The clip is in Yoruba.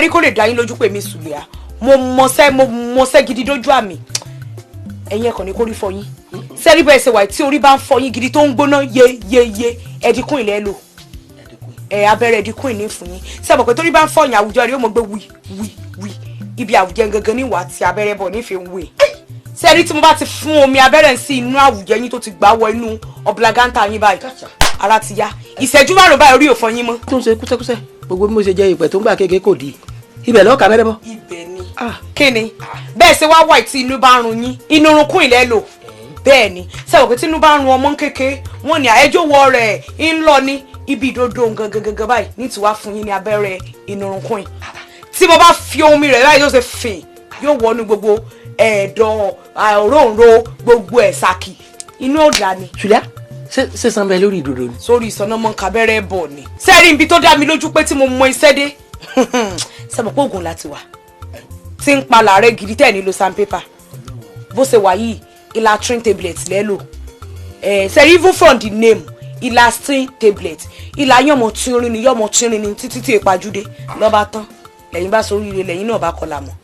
Sẹ́rí, kó lè dá yín lójú pé mi Sùlíà, mo mọṣẹ́, mo mọṣẹ́ gidi dójú àmì. Ẹ̀yin ẹ̀kọ́ ni kó rí fọyín. Sẹ́rí, bẹ́ẹ̀ ṣe wà, tí orí bá ń fọyín gidi tó ń gbóná yé yé yé, ẹ̀dínkùn ilẹ̀ lò ẹ, abẹ́rẹ́ ẹ̀dínkùn ìní fún yín. Sẹ́mo pé torí bá ń fọyín, àwùjọ rẹ̀ yóò mọ̀ gbé wí wí wí, ibi àwùjẹ gangan ní ìwà tí abẹ́rẹ́ bọ̀ nífẹ̀ẹ́ wí. Sẹ́rí, tí mo bá ti fún omi abẹ́rẹ́ sí inú àwùjẹ yín tó ti gbà wọ inú ọ̀bùlàgántà yín báyìí, ara ti yá. Ìṣẹ́jú 5 báyìí, orí ò fọ yín mọ́. Tó ń ṣe kúṣẹ́kúṣẹ́, gbogbo bí mo ṣe jẹ ìpẹ́ tó ń gbà kékeré kò di ibẹ̀ lọ́ọ́ kà abẹ́rẹ́ bọ́. Ibẹ̀ ni. Kí ni bẹ́ẹ̀ ṣe wá wà tí inú bá ń run yín, inú runkún ilẹ̀ lò. Bẹ́ẹ̀ ni. Sẹ́wọ̀n pé tí inú bá ń run ọmọ kékeré, wọ́n ní àẹjọ́ wọ rẹ̀ ń lọ ní ibi ìdodo gangan gangan báyìí ní tiwa fún yín ní abẹ́rẹ́ inú runkún yìí. Tí mo bá fi omi rẹ̀ báyìí, yóò ṣe fìn, yóò wọnú gbogbo ẹ̀dọ̀, òróǹro, gbogbo ẹ̀, ṣàkì inú ọ̀dà ni. Sùlíà, ṣé sanbẹ lórí ìdodo ni? Sórí ìsọ̀nà mọ́ kábẹ́rẹ́ bọ̀ ni. Sẹ́ẹ̀rì, ibi tó dá mi lójú pé tí mo mọ iṣẹ́ dé, sẹ́mo pé oògùn láti wà tí ń pa làárẹ̀ gidi tẹ̀ nílò sandpaper. Bó ṣe wà yìí, Ilatrin tablet lẹ́lò ẹ̀. Sẹ́ẹ̀rì, even from the name, Ilastrin tablet, ìlà yọmọ tínrín ni, yọmọ tínrín ni títí tí ìpàjúdé lọ́ba tán. Lẹ́yìn bá sóríire, lẹ́yìn náà bá kọlà mọ́.